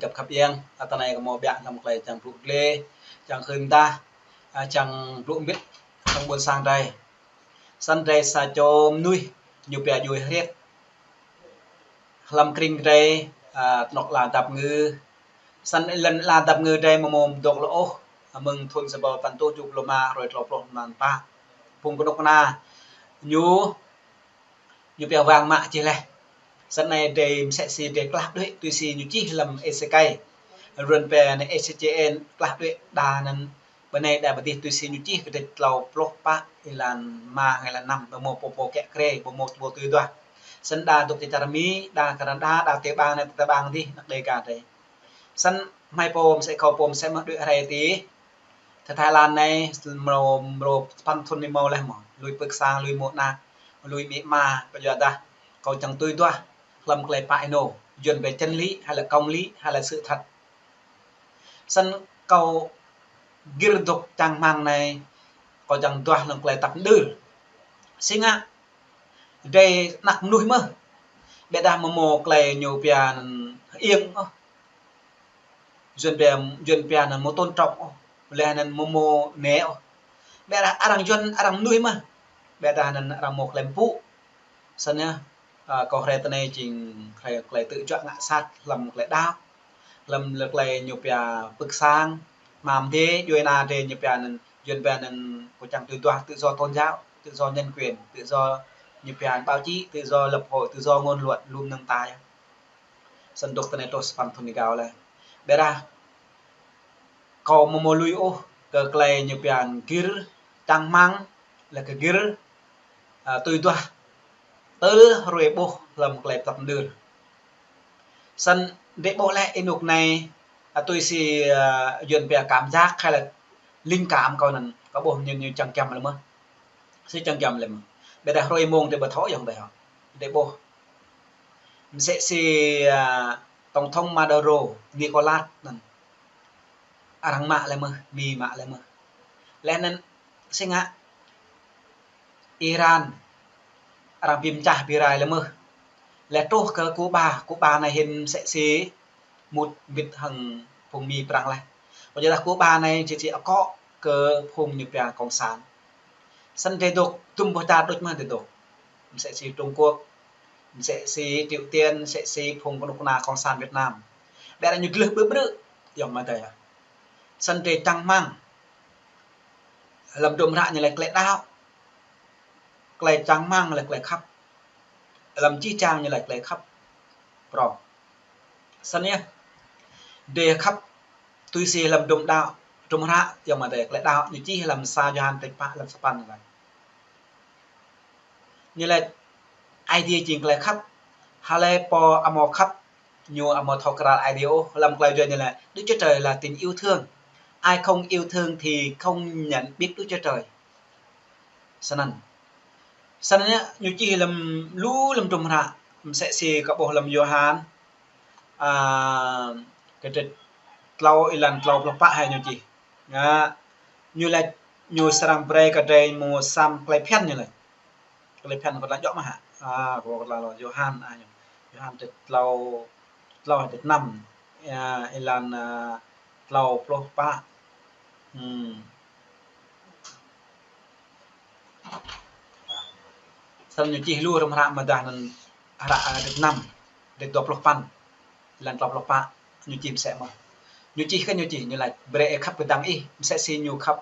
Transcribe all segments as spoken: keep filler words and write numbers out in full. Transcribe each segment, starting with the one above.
Găp khăp yang, a, tơ anai kâo hmâo ƀiă hlăm klei čang blŭ gleh, čang khơi mơdah, a, čang blŭ mbĭt, čang ƀôn sang drei. Săn drei sa čô mnuih, ñu pia djuai hriet. Hlăm kring drei, a, tơnŏk la dap ngư. Săn lăn la dap ngư drei mơ̆ mơ̆ dŏ lơ ôh, a, mơ̆ng thun sa rơbâo păn rơtuh tơjuh pluh rơma, hrơi tlâo pluh mlan pă. Phung kơnuk kơna, ñu ñu pia wang mă čih leh. Săn anai drei msĕ si drei klah đuĕ tui si ñu čih hlăm Êsêkai. Run pe anai Êsêkai klah đuĕ đa anăn bơnai đa bơdih tui si ñu čih kơ drei tlâo pluh pă êlan rơma hăng êlan năm, ƀu mâo pô pô kiă kriê, ƀu mâo pô tui duah. Săn đa dŏ ti čar Mi, đa Canada, đa tê ƀang anai tê ƀang dih, anăk Đêga drei. Săn hmei pô msĕ kâo pô msĕ mơ̆ đuĕ hrơi ti Thái Lan anai, mrô, mrô păn thun ñu mâo leh mơ̆. Lui pưk sang, lui mơ̆ anăk, lui amĭ ama, pơyua dah kâo čang tui duah hlăm klei pă ênô, yuăn ƀĕ chân lý, hay là công lý, hay là sự thật. Săn kâo gir dŏ čang rơmang anai, kâo čang duah hlăm klei tăp mđưr. Si ngă, drei anăk mnuih mơh. Ƀiădah mơ̆ mâo klei ñu pia anăn hơiêng ôh. Yuăn pia, yuăn pia anăn mâo tôn trọng ôh. Leh anăn mơ̆ mâo nê ôh. Ƀiădah arăng yuăn, arăng mnuih mơh. Ƀiădah anăn arăng mâo klei mpŭ. Săn anai, a, kâo hrơi tơ anai jing hrơi klei tơjuă ngă sat hlăm klei đaŏ. Hlăm klei ñu pia pưk sang, mă mdê, djuai ana drei ñu pia anăn, yuăn pia anăn kâo čang tui duah tự do tôn giáo, tự do nhân quyền, tự do ñu pia báo chí, tự do lập hội, tự do ngôn luận, lu mơnơ̆ng ta yơh. Săn dŏ tơ anai truh sa păn thun êgao leh. Ƀiădah kâo mơ̆ mâo lui ôh kơ klei ñu pia gir čang rơmang, leh kơ gir, a, tui duah tơl hruê ƀuh hlăm klei tăp mđưr. Săn drei ƀuh leh ênuk anai, a, tui si, a, yuăn pia cảm giác hay là linh cảm kâo anăn, kâo ƀuh ñu, ñu čang giăm leh mơh. Si čang giăm leh mơh. Ƀiădah hruê mông drei ƀu thâo yơh ƀai hŏ. Drei ƀuh. Msĕ si, a, tổng thống Maduro, Nicolas anăn. Arăng mă leh mơh, Mi mă leh mơh. Leh anăn si ngă Iran, arăng bi mčah bi rai leh mơh. Leh truh kơ Cuba, Cuba anai hĭn msĕ si mŭt mbĭt hăng phung Mi Prăng leh. Kyuadah Cuba anai či či akŏ kơ phung ñu pia cộng sản. Săn drei dŏ, dŭm boh čar đôč mơh drei dŏ. Msĕ si Trung Quốc, msĕ si Triều Tiên, msĕ si phung kơnuk kơna cộng sản Việt Nam. Ƀiădah ñu gleh ƀrư̆ ƀrư̆, yơh mơ̆ drei. Săn drei čang rơmang. Hlăm hdruôm hră ñu laĭ klei đaŏ. Klei čang rơmang laĭ klei khăp. Hlăm čih čang ñu laĭ klei khăp. Prŏng. Săn yơh. Drei khăp tui si hlăm hdruôm đaŏ, hdruôm hră, yơh mơ̆ drei klei đaŏ, ñu čih hlăm sa Yôhan tĕk pă hlăm sa păn laĭ. Ñu laĭ, Aê Diê jing klei khăp. Hlơi pô amâo khăp, ñu amâo thâo krăn Aê Diê ôh, hlăm klei Yuăn ñu laĭ, Đức Chúa Trời là tình yêu thương. Ai không yêu thương thì không nhận biết Đức Chúa Trời. Snăn. Snăn ñu čih hlăm lu hlăm hdruôm hră, msĕ si kâo ƀuh hlăm Yôhan, a, kdrêč tlâo êlan tlâo pluh pă hă ñu čih. Ngă, ñu laĭ, ñu srăng brei kơ drei mơ̆ sa klei phiăn ñu laĭ. Klei phiăn kâo laĭ djŏ mơh hă. A, kâo laĭ lŏ Yôhan, a, ñu. Yôhan kdrêč tlâo, tlâo kdrêč năm, a, êlan, a, tlâo pluh pă. Hmm. Snăn ñu čih lu hrŏm hră mơ̆ dah anăn hră, a, kdrêč năm, kdrêč dua pluh păn, êlan tlâo pluh pă, ñu čih msĕ mơh. Ñu čih kơ ñu čih, ñu laĭ, brei ih khăp kơdăng ih, msĕ si ñu khăp,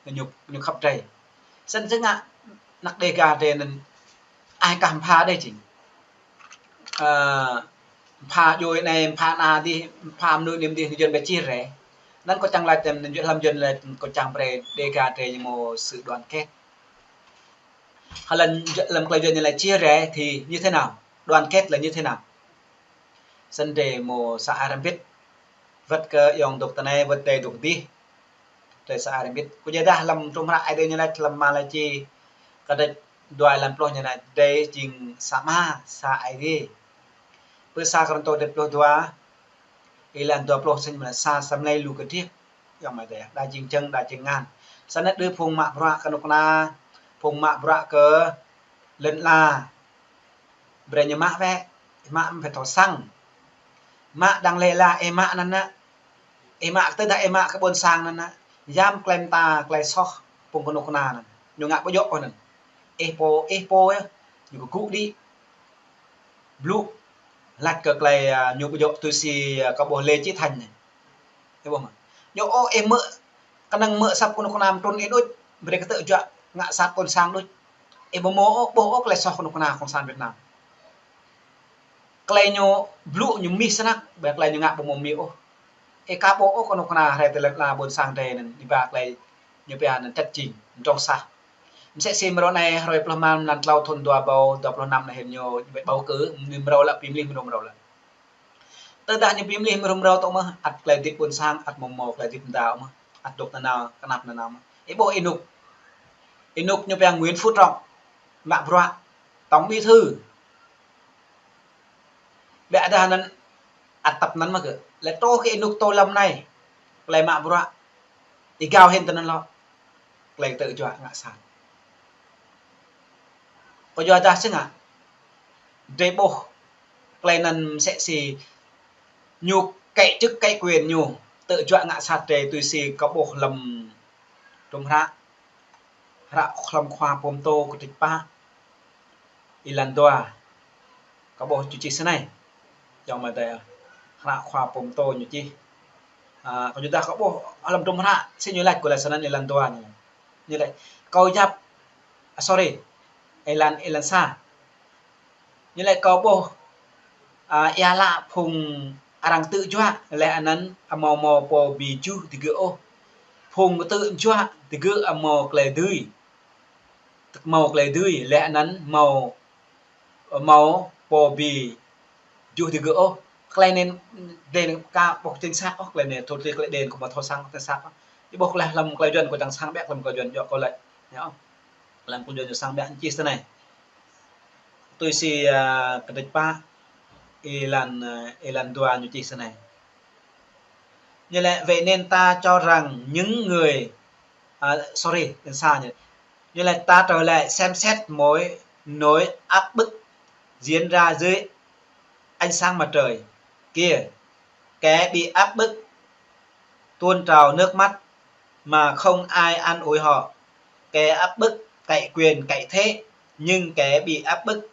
ñu, ñu khăp drei. Snăn si ngă anăk Đêga drei anăn ai kah mpha drei jing. Ơ, mpha djuai anei, mpha ană dih, mpha mnuih anei dih, ñu Yuăn ƀĕ chia rẽ. Anăn kâo čang laĭ tơm, ñu hlăm Yuăn laĭ kâo čang brei Đêga drei ñu mâo sự đoàn kết. Hlăm, hlăm klei Yuăn ñu laĭ chia rẽ thì như thế nào? Đoàn kết là như thế nào? Snăn drei mâo sa ai hrăm bĭt. Wăt kơ ayŏng dŏ tơ anai, wăt drei dŏ dih. Drei sa ai hrăm bĭt. Kyuadah hlăm hdruôm hră Aê Diê ñu laĭ hlăm Malachi, kdrêč dua êlan pluh ñu laĭ drei jing sa Ama, sa Aê Diê. Pơ sa Kôrantô kdrêč pluh dua, êlan dua pluh snăn ñu laĭ sa Asei Mlei lu kơdriêk. Ayŏng amai adei, đa jing jơ̆ng, đa jing tơngan. Snăn đơ phung mă bruă kơ kơnuk kơna, phung mă bruă kơ lŏn ala. Brei ñu mă wĕ, mă mơ̆ phải thâo săng. Mă đang lĕ la ih mă anŭn nă. Ih mă tơdah ih mă kơ ƀôn sang anŭn nă. Yam tơlơi mơta tơlơi soh phung kơnuk kơna anŭn. Ñu ngă ƀu djơ̆ ôh anŭn. Ih pô, ih pô yơh. Ñu kơgŭ đĭ. Blŭ. Laĭ kơ tơlơi, a, ñu ƀu djơ̆ tui si, a, kơ ƀuh Lê Chí Thành anai. Ih ƀuh mơ̆. Ñu ôh ih mơ̆, kơnơ̆ng mơ̆ asăp kơnuk kơna mơtrŭn ih đôč. Brơi kơ tơjuă ngă sat ƀôn sang đôč. Ih ƀu hmâo ôh, ƀuh ôh tơlơi soh kơnuk kơna cộng sản Việt Nam. Tơlơi ñu blŭ ñu mĭn snăk, ƀơi tơlơi ñu ngă ƀu hmâo mĭn ôh. Ih aka ƀuh ôh kơnuk kơna hrơi tơlơi la ƀôn sang drơi anŭn, ih ba tơlơi ñu pia anŭn tăt jing, mơdrŏng sah. Mơsĕ si mrô anai hrơi pluh mă mlan tlâo thŭn dua rơbâo dua pluh năm anai hĭn ñu, ñu ƀu bầu cử, mrô lă, pơmĭn mrô mrô lă. Tơdah ñu pơmĭn mrô mrô tŏ mơ̆, ăt tơlơi hơdip ƀôn sang, ăt hmâo mơ̆ tơlơi hơdip mơda mơ̆, ăt dŏ nanao, kơnăp nanao mơ̆. Ih ƀuh ih nŭk. Ih nŭk ñu pia Nguyễn Phú Trọng, mă bruă, tổng bí thư. Ƀiădah anŭn ăt tăp anŭn mơ̆ kơ. Lĕ truh kơ ih nŭk tô lâm anai. Tơlơi mă bruă. Ih gao hĭn tơ anŭn lŏ. Tơlơi tơjuă ngă sat. Kơ yua dah sĭt ngă. Drơi ƀuh. Tơlơi anŭn mơsĕ si ñu kĕ chức kĕ quyền ñu. Tơjuă ngă sat drơi tui si kơ ƀuh lăm trŭm hră. Hră lăm khua pơtô kơtrĭch pă. Êlan dua. Kơ ƀuh ñu čih snei. Yŏng mơ̆ tơi. Hră khua pơtô ñu čih. A, kơ yua dah kơ ƀuh lăm trŭm hră. Sĭt ñu laĭ kơ lĕ snăn êlan dua ñu. Ñu laĭ. Kâo yap. A, sorry. Êlan, êlan sa. Ñu laĭ kâo ƀuh, a, ia lă phung arăng tơjuă laih anŭn hmâo mơ̆ pô bi juh digơ̆ ôh. Phung tơjuă digơ̆ hmâo tơlơi dưi. Hmâo tơlơi dưi laih anŭn hmâo, hmâo pô bi juh digơ̆ ôh. Tơlơi anai, tơlơi anai aka ƀuh chính xác ôh, tơlơi anai thâo tui tơlơi đen kơ ƀu thâo săng chính xác ôh. Ih ƀuh laih lăm tơlơi Yuan kơ čang săng ƀiă, lăm tơlơi Yuan yua kơ lĕ. Ñu ôh. Lăm tơlơi Yuan ñu săng ƀiă čih snei. Tui si, a, kơtrĭch pă, êlan, a, êlan dua ñu čih snei. Ñu laĭ, vậy nên ta cho rằng những người, à, sorry, êlan sa ñu. Ñu laĭ, ta trở lại xem xét mối nỗi áp bức diễn ra dưới ánh sáng mặt trời kia. Kẻ bị áp bức tuôn trào nước mắt mà không ai an ủi họ. Kẻ áp bức cậy quyền cậy thế, nhưng kẻ bị áp bức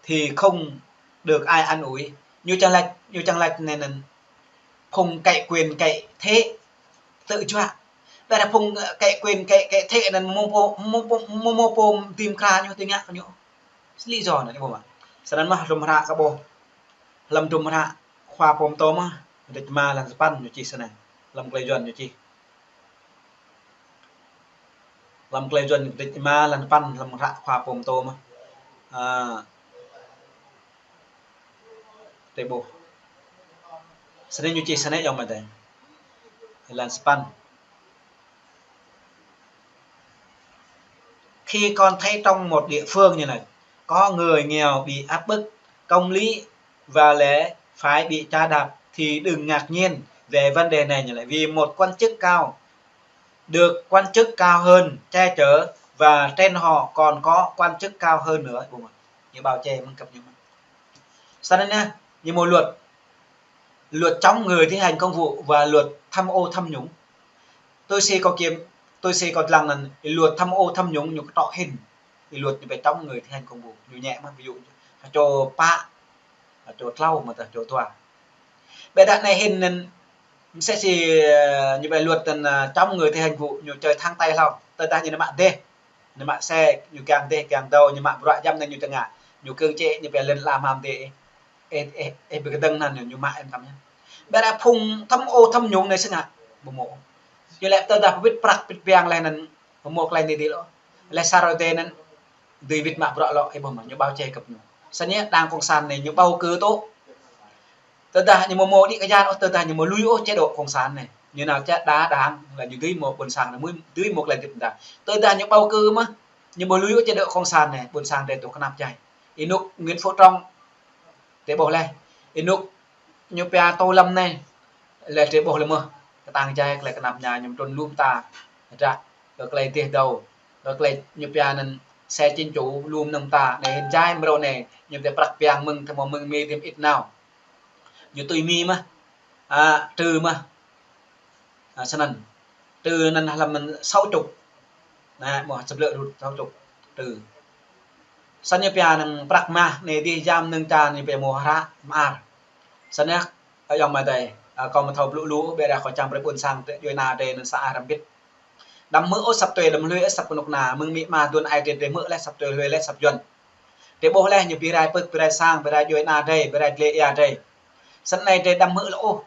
thì không được ai an ủi. Ñu čang laĭ, ñu čang laĭ anai anŭn. Phung cậy quyền cậy thế, tơjuă. Ƀiădah phung, ơ, cậy quyền cậy, cậy thế anŭn hmâo pô, hmâo pô, hmâo, hmâo pô dưi mơkra ñu, dưi ngă kơ ñu. Lý do anŭn ih ƀuh mơ̆. Snăn mơ̆ lăm trŭm hră kơ ƀuh. Lăm trŭm hră khua pơtô mơ̆, kơtrĭch rơma êlan sapăn ñu čih snei. Lăm tơlơi Yuan ñu čih. Lăm tơlơi Yuan kơtrĭch rơma êlan sapăn lăm hră khua pơtô mơ̆. A. Tơi ƀuh. Snei ñu čih snei yŏng mơ̆ tơi. Êlan sapăn. Khi con thấy trong một địa phương như này, có người nghèo bị áp bức, công lý và lẽ phải bị chà đạp thì đừng ngạc nhiên về vấn đề này như này. Vì một quan chức cao được quan chức cao hơn che chở và trên họ còn có quan chức cao hơn nữa. Ƀuh mơ̆. Ñu ƀao che mơ̆ng kơp ñu mơ̆n. Snăn anai, ñu hmâo luật. Luật chống người thi hành công vụ và luật tham ô tham nhũng. Tui si kâo kiăng, tui si kâo lăng anŭn, luật tham ô tham nhũng ñu kơtrŏ hĭn. Luật ñu pia chống người thi hành công vụ, ñu ñĕ mơ̆n, ví dụ, hơčô pă, hơčô tlâo, mơ̆ tơ hơčô dua. Ƀiădah anai hĭn anŭn, mơsĕ si, ơ, ñu pia luật anŭn, ơ, chống người thi hành vụ, ñu čơi tháng tây hlâo, tơdah ñu nao mă dêh, ñu mă xe, ñu kiăng dêh, kiăng dâu, ñu mă bruă jăm anai ñu tơngă, ñu kơ̆ng čĕ, ñu pia lŏn ala mơ̆n dêh. Ê, ê, ê, ƀơi kơdơ̆ng anŭn ñu, ñu mă em tam ñu. Ƀiădah phung tham ô tham nhũng anai sĭt ngă, ƀu hmâo. Ñu lĕ tơdah pơwĭt prăk pơwĭt biang laih anŭn, ƀu hmâo tơlơi anai dih lŏ. Laih sa hrơi tơdơi anŭn, dưi wĭt mă bruă lŏ, ih ƀuh mơ̆, ñu ƀao che kơp ñu. Snăn yơh, đảng cộng sản anai ñu bầu cử tŏ. Tơdah ñu ƀu hmâo đĭ kơjăn ôh, tơdah ñu ƀu lui ôh chế độ cộng sản anai. Ñu nao čă đa đảng, lĕ ñu dưi hmâo ƀôn sang anai, mơ̆ dưi hmâo tơlơi hơdip mơda. Tơdah ñu bầu cử mơ̆, ñu ƀu lui ôh chế độ cộng sản anai, ƀôn sang drơi tŏ kơnăp jai. Ih nŭk Nguyễn Phú Trọng, drơi ƀuh laih. Ih nŭk ñu pia Tô Lâm anai, lĕ drơi ƀuh laih mơ̆. Kơtang jai, tơlơi kơnăp mơñai ñu trŭn lŏm ta. Ră, kơ tơlơi dêh dâu, kơ tơlơi ñu pia anŭn xe chính chủ lŏm nơ̆ng ta. Anai hĭn jai mrô anai, ñu pia prăk biang mơ̆ng, tơmô mơ̆ng mi tơm it nao. Ñu tui Mi mơ̆n. A, trừ mơ̆n. A, snăn. Trừ anăn hlăm mơ̆n sáu chục. Anai, mơ̆ sơblơ̆ rut sáu chục. Trừ. Snăn ñu pia năng prăk mah, anai dih jam năng čan ñu pia mơ̆ hră, mơar. Snăn, ơ, ayŏng amai adơi, a, kâo mơ̆ thâo blŭ lu, ƀiădah kâo čang brơi ƀuôn sang, tơ djuai ana adơi năng sa ai răm bit. Đăm hmư̆ ôh asăp tui, đăm lui ôh asăp kơnuk kơna, mơ̆ng amĭ ama aduôn ai tiê drơi hmư̆ leh asăp tui, lui leh asăp Yuăn. Drơi ƀuh leh ñu bi rai pơ̆k, bi rai sang, bi rai djuai ana drơi, bi rai dlê ia drơi. Snăn anai drơi đăm hmư̆ lơ ôh.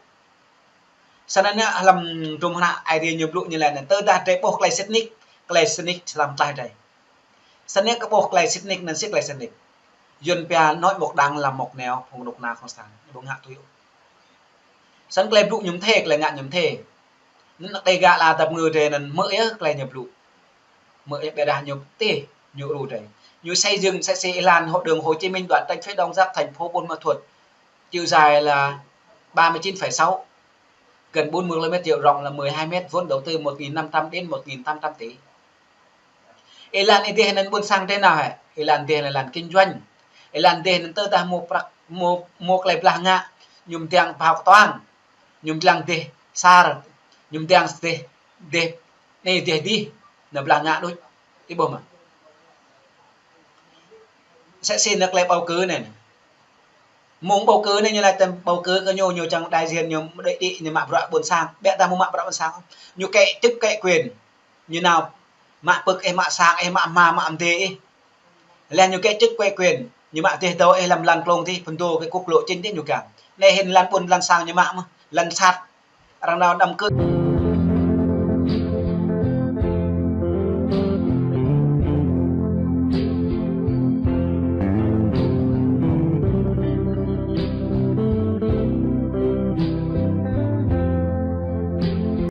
Snăn anai hlăm hdruôm hră Aê Diê ñu blŭ ñu laĭ anai, tơdah drơi ƀuh tơlơi sĭt nik, tơlơi sĭt nik slam tlaih drơi. Snăn anai kơ ƀuh tơlơi sĭt nik anăn sĭt tơlơi sĭt nik. Yuăn pia nói một đằng làm một nẻo, phung kơnuk kơna cộng sản, ñu ƀu ngă tui ôh. Snăn tơlơi blŭ ñu mơthê, tơlơi ngă ñu mơthê. Anăn anăp Đêga ala tap ngư drơi anăn hmư̆ yơh tơlơi ñu blŭ. Hmư̆ yơh ƀiădah ñu tih, ñu ru drơi. Ñu xây dựng, xây, xây êlan hội đường Hồ Chí Minh đoạn tránh phía đông giáp thành phố Buôn Ma Thuột. Chiều dài là ba mươi chín phẩy sáu, gần bốn mươi ki-lô-mét, chiều rộng là mười hai mét, vốn đầu tư một nghìn năm trăm đến một nghìn tám trăm tỷ. Êlan adih anăn ƀuôn sang drơi nao hĕ? Êlan adih anăn êlan kinh doanh. Êlan adih anăn tơdah mơ̆ prăk, mơ̆, mơ̆ tơlơi blah ngă, ñu mơ̆ tiăng phao kơtuang. Ñu mơ̆ tiăng dêh sar, ñu mơ̆ tiăng dêh, dêh, anai dêh dih, anăn blah ngă đôč. Ih ƀuh mơ̆? Sĕ si anăn tơlơi bầu cử anai. Mơ̆ng bầu cử anai ñu laĭ tơm bầu cử kơ ñu, ñu čang đại diện ñu mơ̆ đuaĭ đĭ ñu mă bruă ƀuôn sang. Ƀiădah mơ̆ mă bruă ƀuôn sang. Ñu kĕ chức kĕ quyền. Ñu nao mă pơ̆k ih, mă sang ih, mă hma, mă mdê ih. Leh ñu kĕ chức kĕ quyền. Ñu mă dêh dŏ ih hlăm lăn klông dih, phŭn dô kơ quốc lộ chín dih ñu kiăng. Anai hĭn lăn ƀuôn lăn sang ñu mă mơ̆n, lăn sat. Arăng nao đăm kơ